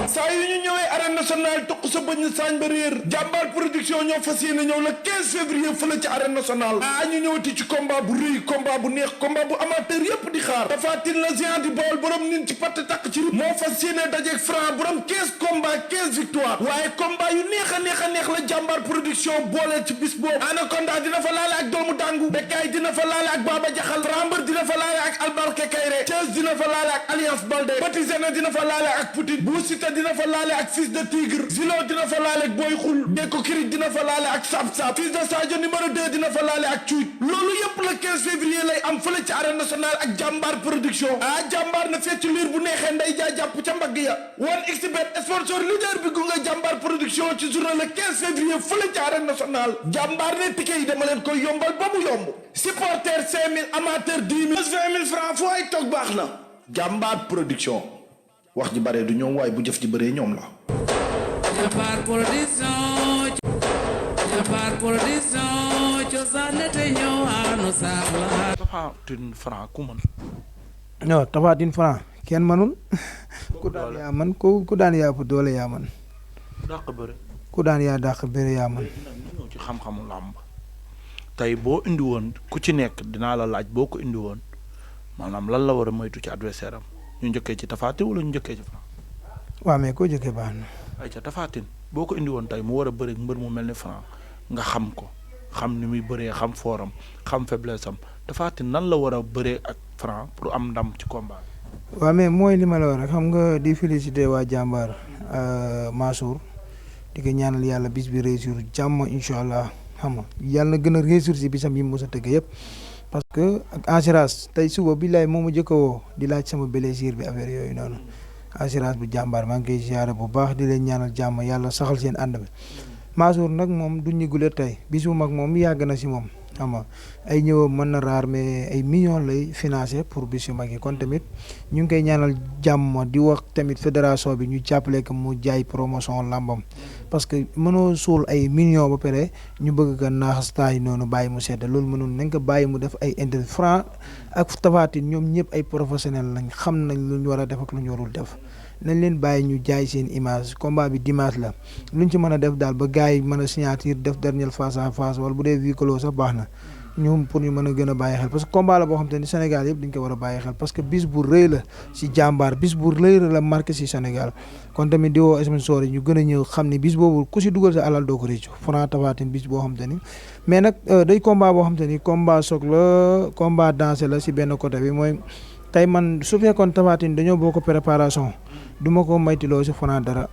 saa yu ñu ñëwee arène nationale toq sa bëñ saañ ba réer jàmbaar production ñoo fas yéene ñëw le 15 février fële ci arène nationale ñu ñëwati ci combat bu rëy combat bu neex combat bu amateur yépp di xaar Tapha Tine la géant di Baol borom nin ci patt takk ci moo fas yéene dajeeg Franc borom 15 combat 15 victoire waaye combat yu neex a neex la jàmbaar production boole ci bis boobu Anaconda dina fa laale ak doomu dàngu Bekkaay dina fa laale ak Baba Jaxal Rambar dina fa laale ak Albarke Kayre Thiès dina fa laale ak Alliance Baldé Patizena dina fa laale ak Poutine Bou Siteu dina fa laale ak Fils de Tigre Zilo dina fa laale ak Boy Xul Deko Kirit dina fa laale ak Sab Sab Fils de Sadio numéro 2 dina fa laale ak Cuuj loolu yépp le 15 février lay am fële ci arène nationale ak jàmbaar production jàmbaar na fecc liir bu neexee nday jaa jàpp ca mbagg ya 1xBet sponsor leader bi gunge jàmbaar production ci journée le 15 février fële ci arène nationale jàmbaar ne ticket yi dama leen koy yombal ba mu yomb supporter 5000 amateur 10 000 20 000 francs foo ay toog baax na jàmbaar production wax ji bare du ñoom waaye bu jëf ji bëree ñoom la jàmbaar production cosaane te ñëw aanu saxla Tapha Tine Franc ku mën non Tapha Tine Franc kenn mënul ku daan yaa man ku daan yaa ëpp doole yaa man dàq bëre ku daan yaa dàq bëre yaa man ñëw ci xam-xamu làmb tey boo indi woon ku ci nekk dinaa la laaj boo ko indi woon maanaam lan la war a moytu ci adversaire am ñu njëkkee ci Tapha Tine wala ñu njëkkee ci Franc waaw mais koo jëkkee baax na ay ca Tapha Tine boo ko indi woon tey mu war a bëre mbër mu mel ni Franc nga xam ko xam ni muy bëree xam fooram xam faiblesse am Tapha Tine nan la war a bëree ak Franc pour am ndam ci combat waaw mais mooy li ma la wax rek xam nga di féliciter waa jàmbaar Mansour di ko ñaanal yàlla bis bi réussir jàmm incha allah xam nga yàlla na gën a réussir si bisam yi mu mos a tëgg yëpp parce que ak assurance tey suba bi laay moom a jëkk a woo di laaj sama blessure bi affaire yooyu noonu assurance bu jàmbaar maa ngi koy ziare bu baax di leen ñaanal jàmm yàlla saxal seen ànd bi Mansour nag moom du ñu gulee tey bis bu mag moom yàgg na si moom xam nga ay ñëwam mën na raar mais ay millions lay financé pour bis yu mag yi kon tamit ñu ngi koy ñaanal jàmm di wax tamit fédération bi ñu jàppale ko mu jaay promotion làmbam parce que mënoo suul ay millions ba pare ñu bëgg ko naaxastaay noonu bàyyi mu sedd loolu mënul nañ ko bàyyi mu def ay intérêt Franc ak Tapha Tine ñoom ñëpp ay professionnel lañ xam nañ lu ñu war a def ak lu ñu warul def nañ leen bàyyi ñu jaay seen image combat bi dimanche la luñ ci mën a def daal ba gars yi mën a signature def dernier face à face wala bu dee huis clos sax baax na ñoom pour ñu mën a gën a bàyyi xel parce que combat la boo xam te ni Sénégal yëpp dañ ko war a bàyyi xel parce que bis bu rëy la si jàmbaar bis bu rëy la marqué si Sénégal kon tamit di woo sponsor yi ñu gën a ñëw xam ne bis boobu ku si dugal sa alal doo ko réccu Franc Tapha Tine bis boo xam te ni mais nag day combat boo xam te ni combat choc la combat dansé la si benn côté bi mooy tey man su fekkoon Tapha Tine dañoo bokk préparation du ma ko maytiloo si Franc dara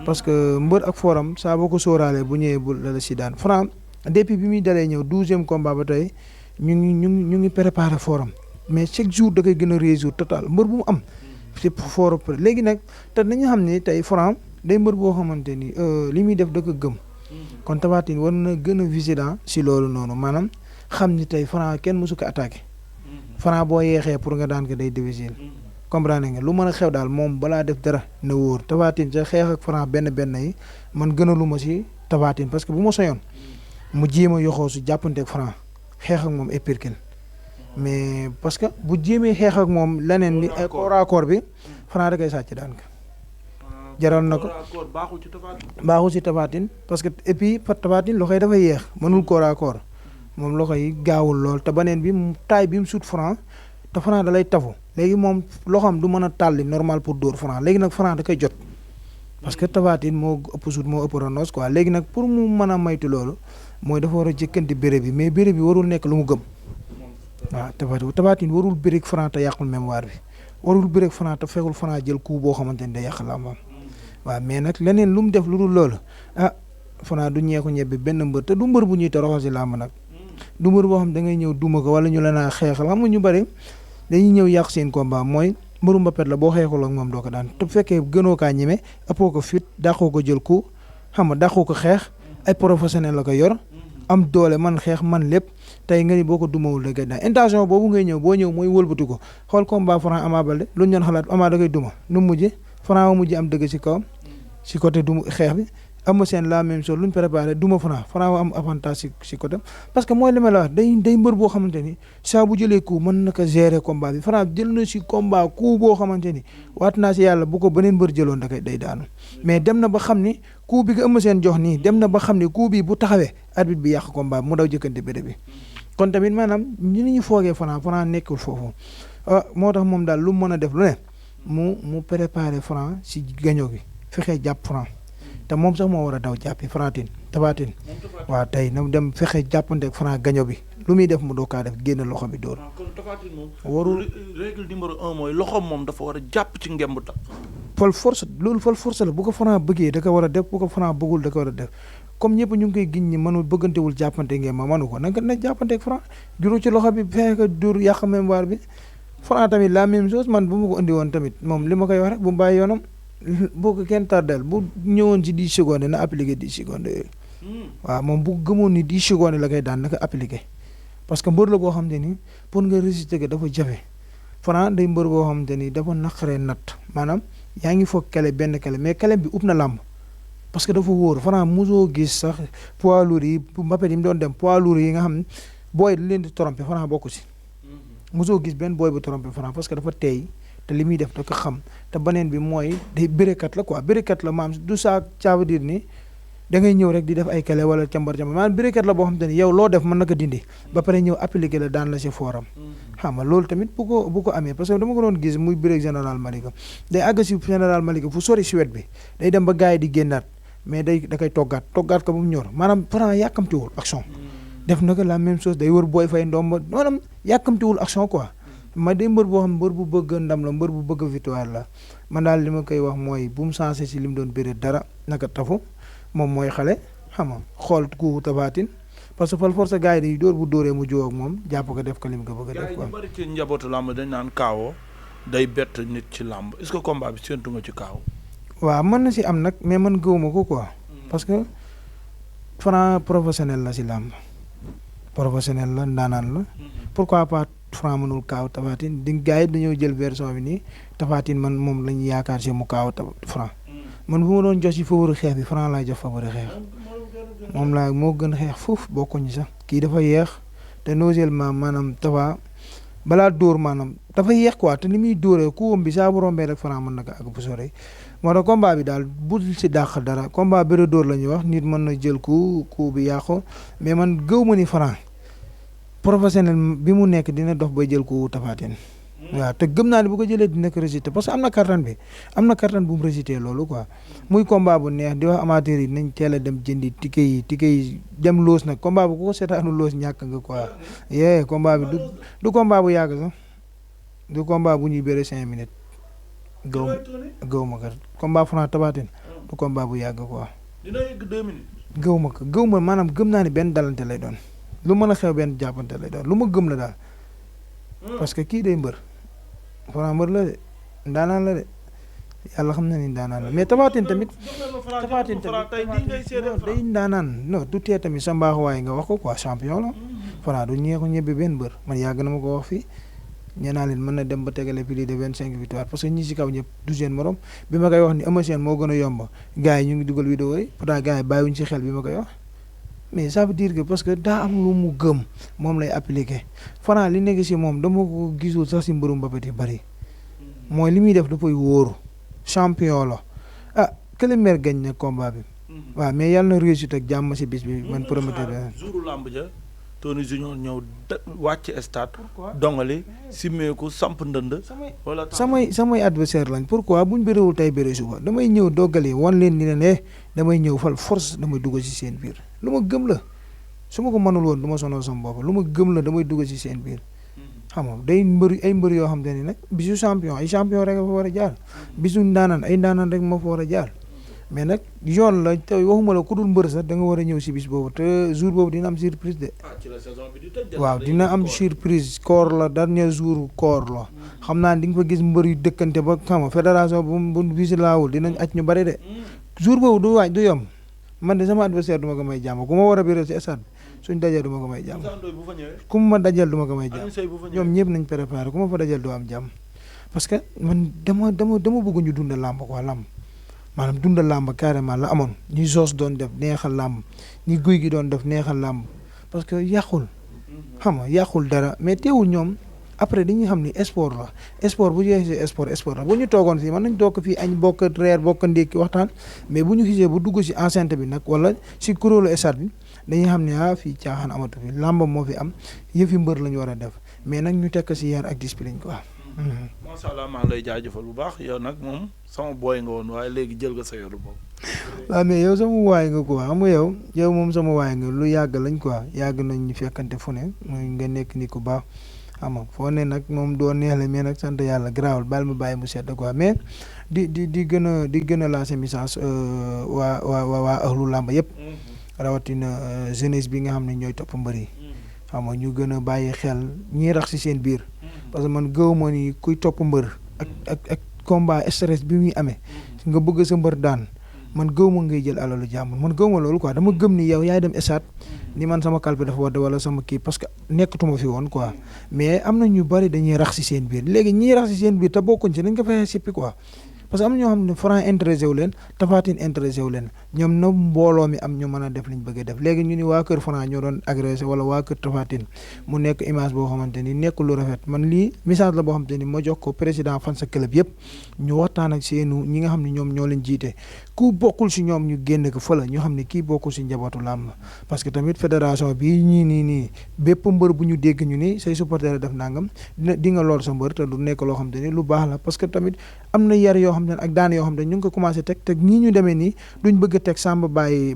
parce que mbër ak forum saa boo ko sóoraalee bu ñëwee bu la si daan Franc depuis bi muy dalee ñëw 12e combat ba tey ñu ngi préparé forum mais chaque jour da koy gën a réussir total mbër bu mu am si forum léegi nag te nañu xam ne tey Franc day mbër boo xamante ni li muy def da ko gëm kon Tapha Tine war na gën a vigilant si loolu noonu maanaam xam ni tey Franc kenn mësu ko attaqué Franc boo yeexee pour nga daan ko day difficile comprendre nga lu mën a xew daal moom balaa def dara na wóor Tapha Tine sa xeex ak Franc benn yi man gënalu ma si Tapha Tine parce que bu ma soyoon mu jéem a yoxoo su jàppanteeg Franc xeex ak moom épirkil mais parce que bu jéemee xeex ak moom leneen li corps à corps bi Franc da koy sàcc daan ko jaral na ko baaxul si Tapha Tine parce que et puis Tapha Tine loxo yi dafa yeex mënul corps à corps moom loxo yi gaawul lool te beneen bi taay bi mu sut Franc te Franc da lay tafu léegi moom loxoom du mën a tàlli normal pour dóor Franc léegi nag Franc da koy jot parce que Tapha Tine moo ëpp sut moo ëpp ranos quoi léegi nag pour mu mën a maytu loolu mooy dafa war a jëkkanti béré bi mais béré bi warul nekk lu mu gëm waaw Tapha Tine warul bëreeg Franc te yàqul mémoire bi warul bëreeg Franc te fekkul Franc jël coup boo xamante ni day yàq làmbam waaw mais nag leneen lu mu def lu dul loolu Franc du ñeeku ñebbe benn mbër te du mbër bu ñuy toroxal si làmb nag du mbër boo xam da ngay ñëw duma ko wala ñu la naa xeexal xam nga ñu bëri dañuy ñëw yàq seen combat mooy mbëru mbappet la boo xeexul ak moom doo ko daan te bu fekkee gënoo kaa ñeme ëppoo ko fit dàqoo ko jël coup xam nga dàqoo ko xeex ay professionnel la ko yor am doole man xeex man lépp tey nga ni boo ko dumawul da koy daan intention boobu ngay ñëw boo ñëw mooy wëlbatu ko xool combat Franc Ama Baldé lu ñu doon xalaat Ama da koy duma nu mujje Franc mujje am dëgg si kawam si côté du xeex bi Eumeu Sène la même chose lu ñu préparé duma Franc am avantage si côté parce que mooy li ma la wax day mbër boo xamante ni saa bu jëlee coup mën na ko gérer combat bi Franc jël na si combat coup boo xamante ni waat naa si yàlla bu ko beneen mbër jëloon da koy day daanu mais dem na ba xam ni coup bi nga Eumeu Sène jox nii dem na ba xam ni coup bi bu taxawee arbitre bi yàq combat bi mu daw jëkkante bëre bi kon tamit maanaam ñu foogee Franc nekkul foofu moo tax moom daal lu mu mën a def lu ne mu préparé Franc si gaño bi fexee jàpp Franc te moom sax moo war a daw jàppi Tapha Tine waaw tey na dem fexe jàppanteeg Franc gaño bi lu muy def mu doo kaa def génn loxo bi dóor. kon Tapha Tine moom warul règle numéro 1 mooy loxoom moom dafa war a jàpp ci ngemb ta fal force la bu ko Franc bëggee da ko war a def bu ko Franc bëggul da ko war a def comme ñëpp ñu ngi koy giñ ñi mënul bëggantewul jàppante ngeen ma mënu ko na jàppanteeg Franc juru ci loxo bi fexe ko dóor yàq mémoire bi Franc tamit la même chose man bu ma ko indi woon tamit moom li ma koy wax rek bu mu bàyyi yoonam boo ko kenn tardel bu ñëwoon ci 10 secondes na appliqué 10 secondes yooyu waaw moom bu gëmoon ni 10 secondes la koy daan na ko appliqué parce que mbër la boo xam te ni pour nga résister ko dafa jafe Franc day mbër boo xam te ni dafa naqaree natt maanaam yaa ngi foog kele benn kele mais kele bi ub na làmb parce que dafa wóor Franc mosoo gis sax poids lourd yi Mbappé yi mu doon dem poids lourd yi nga xam ne booy di leen di trompé Franc bokku si mosoo gis benn booy bu trompé Franc parce que dafa teey te li muy def da ko xam te beneen bi mooy day bërekat la quoi bërekat la maam du saa ça veut dire ni da ngay ñëw rek di def ay kele wala cambar maanaam bërekat la boo xam te ni yow loo def mën na ko dindi ba pare ñëw appliqué la daan la si fooram xam nga loolu tamit bu ko amee parce que dama ko doon gis muy bëreeg général Malika day àgg si général Malika fu sori si wet bi day dem ba gars yi di génnaat mais da koy toggaat ko ba mu ñor maanaam Franc yàkkamtiwul action def na ko la même chose day wër booy fay ndomba maanaam yàkkamtiwul action quoi ma day mbër boo xam mbër bu bëgg ndam la mbër bu bëgg victoire la man daal li ma koy wax mooy bu mu sensé si li mu doon bëre dara naka tafu moom mooy xale xam nga xool ku Tapha Tine parce que fal force gars yi dañuy dóor bu dóoree mu jóg ak moom jàpp ko def ko li mu ko bëgg a def quoi. ñu bari ci njabootu làmb dañ naan kaawoo day bett nit ci làmb est-ce que combat bi séntu nga ci kaaw. waaw mën na si am nag mais man gëwuma ko quoi parce que Franc professionnel la si làmb professionnel la ndaanaan la pourquoi pas Franc mënul kaaw Tapha Tine di gars yi dañoo jël version bi nii Tapha Tine man moom la ñu yaakaar si mu kaaw Franc man bu ma doon jox si favori xeex bi Franc laay jox favori xeex moom laa moo gën xeex foofu bokkuñu sax kii dafa yeex te non seulement maanaam Tapha balaa dóor maanaam dafa yeex quoi te ni muy dóoree ku wëm bi saa bu rombee rek Franc mën na ko ak bu sore moo tax combat bi daal bu si dàq dara combat bëre dóor la ñuy wax nit mën na jël ku bi yàqu mais man gëw ma ni Franc professionnel bi mu nekk dina dox ba jël ko Tapha Tine waaw te gëm naa ne bu ko jëlee dina ko résister parce que am na kattan bu mu résister loolu quoi muy combat bu neex di wax amateur yi nañ teel a dem jëndi ticket yi dem loos nag combat bu ko seetaanu loos ñàkk nga quoi combat bi du combat bu yàgg sax du combat bu ñuy bëre 5 minutes gëw ma ko combat Franc Tapha Tine du combat bu yàgg quoi. dina yegg 2 minutes. gëw ma maanaam gëm naa ne benn dalante lay doon lu mën a xew benn jàppante lay doon lu ma gëm la daal parce que kii day mbër Franc mbër la de ndaanaan la de yàlla xam na ni ndaanaan la mais Tapha Tine tamit day ndaanaan non du tee tamit sa mbaaxuwaay nga wax ko quoi champion la Franc du ñeexu ñebbe benn mbër man yàgg na ma ko wax fii ñee naa leen mën na dem ba tegale plus de 25 victoire parce que ñi si kaw ñëpp du seen morom bi ma koy wax ni Eumeu Sène moo gën a yomb gars yi ñu ngi dugal vidéo yi pourtant gars yi bàyyiwuñ si xel bi ma koy wax mais ça veut dire que parce que daa am lu mu gëm moom lay appliqué Franc li nekk si moom dama ko gisul sax si mbërum Mbappé yi bari mooy li muy def dafay wóoru champion la kële mer gañ na combat bi waaw mais yàlla na réussite ak jàmm si bis bi man prometteur jouru lamb ja Tony Junior ñëw wàcc stade dongali simmeeku samp ndënd wala samay adversaire lañ pourquoi buñ bëriwul tey bëri suba damay ñëw doggali wan leen ni leen damay ñëw fal force damay dugg si seen biir lu ma gëm la su ma ko mënul woon du ma sonal sama bopp lu ma gëm la damay dugg si seen biir xam nga day ay mbër yoo xam te ni nag bisu champion ay champion rek fa war a jaar bisu ndaanaan ay ndaanaan rek moo fa war a jaar mais nag yoon la te waxuma la ku dul mbër sax da nga war a ñëw si bis boobu te jour boobu dina am surprise de waaw dina am surprise koor la dernier jour koor la xam naa di nga fa gis mbër yu dëkkante ba xam nga fédération bu bisi laawul dinañ aj ñu bari de jour boobu du yomb man de sama adversaire du ma ko may jàmm ku ma war a biral si stade suñ dajee du ma ko may jàmm ku ma dajal du ma ko may jàmm ñoom ñëpp nañ préparé ku ma fa dajal doo am jàmm parce que man dama bëgg ñu dund làmb quoi làmb maanaam dundal làmb carrément la amoon ñi Zoss doon def neexal làmb ñi Guy gi doon def neexal làmb parce que yàqul xam nga yàqul dara mais teewul ñoom après dañuy xam ni sport la sport bu jeexee sport la bu ñu toogoon fii mën nañ toog fii añ bokk reer bokk ndékki waxtaan mais bu ñu xisee bu dugg si enceinte bi nag wala si kuréelu stade bi dañuy xam ne fii caaxaan amatu fi làmb moo fi am yëfi mbër la ñu war a def mais nag ñu tekk si yar ak discipline quoi. macha allah maa ngi lay jaajëfal bu baax yow nag moom sama booy nga woon waaye léegi jël nga sa yoru bopp. waaw mais yow sama waay nga quoi xam nga yow moom sama waay nga lu yàgg lañ quoi yàgg nañ ñu fekkante fu ne nga nekk ni ku baax xam nga foo ne nag moom doo neexle mais nag sant yàlla garaawul baal ma bàyyi mu sedd quoi mais di gën a lancer message waa ëxlu làmb yëpp rawatina jeunesse bi nga xam ne ñooy topp mbër yi xam nga ñu gën a bàyyi xel ñiy rax ci seen biir parce que man gëw ma ni kuy topp mbër ak combat stress bi muy amee nga bëgg sa mbër daan man gëw ma ngay jël alalu jàmbur man gëw ma loolu quoi dama gëm ni yow yaay dem esaat ni man sama kalpe dafa wadd wala sama kii parce que nekkatuma fi woon quoi mais am na ñu bari dañuy rax ci seen biir léegi ñiy rax ci seen biir te bokkuñ ci dañ ko fexe sippi quoi parce que am na ñoo xam ne Franc intéressé wu leen Tapha Tine intéressé wu leen ñoom na mbooloo mi am ñu mën a def liñ bëgg a def léegi ñu ni waa kër Franc ñoo doon agressé wala waa kër Tapha Tine mu nekk image boo xamante ni nekk lu rafet man lii message la boo xamante ni ma jox ko président fan sa club yëpp ñu waxtaan ak seenu ñi nga xam ne ñoom ñoo leen jiite ku bokkul si ñoom ñu génn ko fëla ñu xam ne kii bokkul si njabootu làmb parce que tamit fédération bi nii bépp mbër bu ñu dégg ñu ni say supporter def nangam di nga lool sa mbër te du nekk loo xamante ni lu baax la parce que tamit am na yar yoo xam ne ak daan yoo xam ne ñu ngi ko commencé teg te nii ñu demee nii duñ bëgg a teg Samba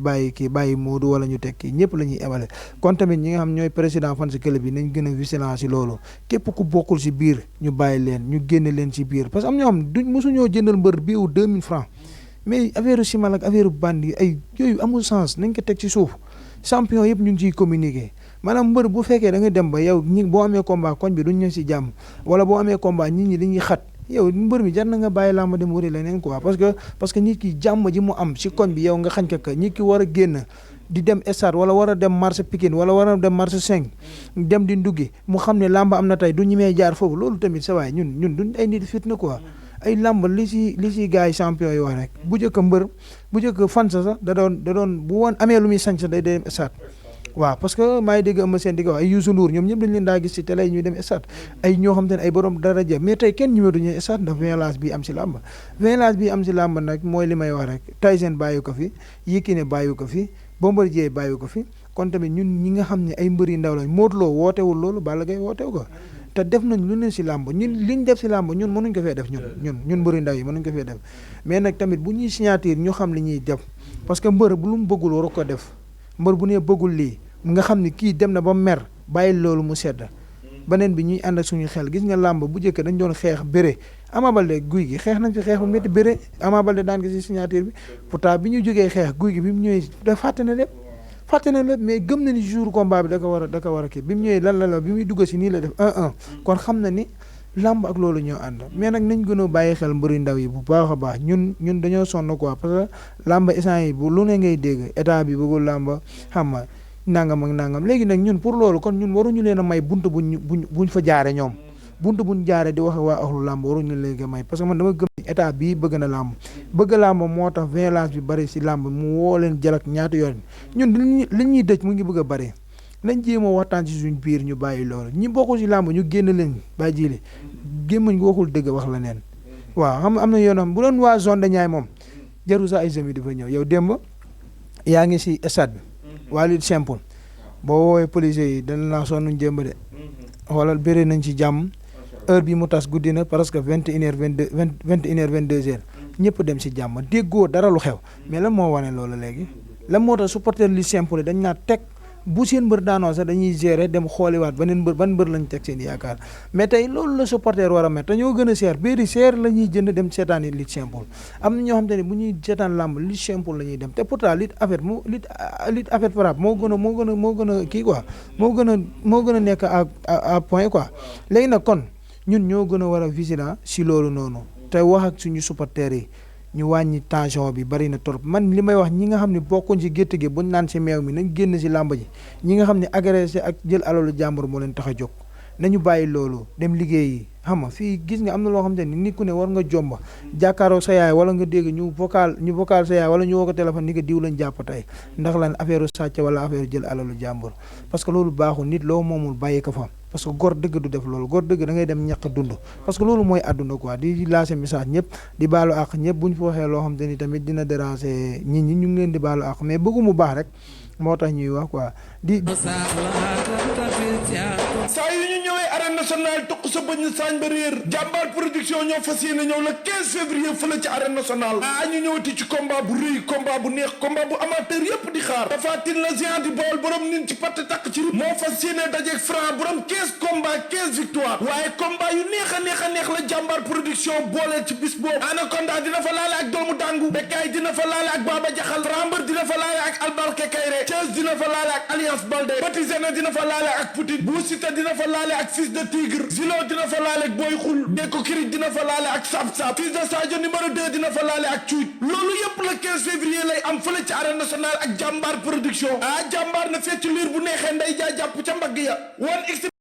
bàyyi Modou wala ñu teg kii ñëpp la ñuy emale kon tamit ñi nga xam ñooy président fan si club bi nañ gën a vigilant si loolu képp ku bokkul si biir ñu bàyyi leen ñu génne leen si biir parce que am ñoo xam duñ mosuñoo jëndal mbër biiwu 2000 francs mais affaire simal ak affaire bandi ay yooyu amul sens nañ ko teg ci suuf champion yëpp ñu ngi ciy communiquer maanaam mbër bu fekkee da nga dem ba yow ñi boo amee combat koñ bi duñ ñëw si jàmm wala boo amee combat nit ñi dañuy xat yow mbër mi jar na nga bàyyi làmb dem wari leneen quoi parce que nit ki jàmm ji mu am si koñ bi yow nga xañ ka nit ki war a génn di dem stade wala war a dem marché Pikine wala war a dem marché 5 dem di nduggi mu xam ne làmb am na tey du ñemee jaar foofu loolu tamit sa waay ñun duñ ay nit fitna quoi ay làmb li si gars yi champion yi wax rek bu njëkk fan sa sax da doon bu woon amee lu muy sañ sa day dem stade waaw parce que maa ngi dégg ama seen di ko wax ay Youssou Ndour ñoom ñëpp dañ leen daa gis ci télé ñuy dem stade ay ñoo xam te ne ay borom daraja mais tey kenn ñëwee duñu stade ndax violence bi am ci làmb nag mooy li may wax rek Tyson bàyyi ko fi Yékini bàyyi ko fi Bombardier bàyyi ko fi kon tamit ñun ñi nga xam ne ay mbëri ndaw lañ Modou Lo wootewul loolu Balla Gaye wootewu ko te def nañ lu ne ci làmb ñun liñ def ci làmb ñun mënuñ ko fee def ñun mbëri ndaw yi mënuñ ko fee def mais nag tamit bu ñuy signature ñu xam li ñuy def parce que mbër bu lu mu bëggul waru ko def mbër bu nee bëggul lii nga xam ni kii dem na ba mer bàyyi loolu mu sedd beneen bi ñuy ànd ak suñu xel gis nga làmb bu njëkk dañ doon xeex bëre Ama Baldé guy gi xeex nañ fi xeex bu métti bëre Ama Baldé daan gi ci signature bi pourtant bi ñu jógee xeex guy gi bi mu ñëwee da fàtte na lépp mais gëm na ni jour combat bi da ko war a kii bi mu ñëwee lan la bi muy dugg si nii la def 1-1 kon xam na ni làmb ak loolu ñoo ànd mais nag nañ gën a bàyyi xel mbëri ndaw yi bu baax a baax ñun dañoo sonn quoi parce que làmb instant yi bu lu ne ngay dégg état bi bëggul làmb xam nga nangam ak nangam léegi nag ñun pour loolu kon ñun waruñu leen a may buntu buñ fa jaare ñoom buntu buñ jaare di wax waa axlu làmb waruñu leen a may parce que man dama gëm ni état bii bëgg na làmb moo tax violence bi bari si làmb mu woo leen jalak ñaata yoon ñun li ñuy dëj mu ngi bëgg a bari nañ jéem a waxtaan ci suñ biir ñu bàyyi loolu ñi bokkul si làmb ñu génn leen bàyyi jili gémmañ waxul dëgg wax la neen waaw xam am na yoon xam bu doon waa zone de Niayes moom jaru sa ay semi dafa ñëw yow démb yaa ngi si stade bi waa lutte simple boo woowee policiers yi dana naa sonnuñ jëmb de xoolal bëri nañ ci jàmm heure bi mu tas guddi na parce que 21h22h ñëpp dem si jàmm déggoo dara lu xew mais lan moo wane loolu léegi lan moo tax supporter lutte simple dañ naa teg bu seen mbër daanoo sax dañuy gérer dem xooliwaat ban mbër lañ teg seen yaakaar mais tey loolu la supporter war a met te ñoo gën a seer biiri seer la ñuy jënd dem seetaan yi lutte simple am na ñoo xam te ne bu ñuy seetaan làmb lutte simple la ñuy dem te pourtant lutte affaire frappe moo gën a kii quoi moo gën a nekk à point quoi léegi nag kon ñun ñoo gën a war a vigilant si loolu noonu te wax ak suñu supporter yi ñu wàññi tension bi bari na trop man li may wax ñi nga xam ne bokkuñ ci gétt gi buñ naan si meew mi nañ génn si làmb ji ñi nga xam ne agressé ak jël alalu jàmbur moo leen tax a jóg nañu bàyyi loolu dem liggéeyi xam nga fii gis nga am na loo xamante ni nit ku ne war nga jomba jàkkaaroo sa yaay wala nga dégg ñu vocal sa yaay wala ñu woo ko téléphone ni ko diw lañ jàpp tey ndax lan affaire sàcc wala affaire jël alalu jàmbur parce que loolu baaxul nit loo moomul bàyyi ko fa parce que góor dëgg du def loolu góor dëgg da ngay dem ñàkk dund parce que loolu mooy àdduna quoi di lancer message ñëpp di baalu àq ñëpp bu ñu fa waxee loo xamante ni tamit dina déranger nit ñi ñu ngi leen di baalu àq mais bëggu mu baax rek moo tax ñuy wax quoi di saa yu ñu ñëwee arène nationale toq sa bëñ saañ ba réer jàmbaar production ñoo fas yéene ñëw le 15 février fële ci arène nationale ñu ñëwati ci combat bu rëy combat bu neex combat bu amateur yépp di xaar Tapha Tine la géant di Baol borom nin ci patt takk ci moo fas yéene dajeeg Franc borom 15 combat 15 victoire waaye combat yu neex a neex la jàmbaar production booleel ci bis boobu Anaconda dina fa laale ak doomu dangu Bekkaay dina fa laale ak Baba Jaxal Rambar dina fa laale ak Albarke Kayre Thiès dina fa laale ak Alliance Baldé Petit Zéna dina fa laale ak Poutine Bou Siteu dina fa laale ak Fils de Tigre Zilo dina fa laale ak Boy Xul Deko Kirik dina fa laale ak Sab Sab Fils de Sadio numéro 2 dina fa laale ak Cuuj loolu yëpp le 15 février lay am fële ci arène nationale ak jàmbaar production jàmbaar na fecc liir bu neexee nday jaa jàpp ca mbagg ya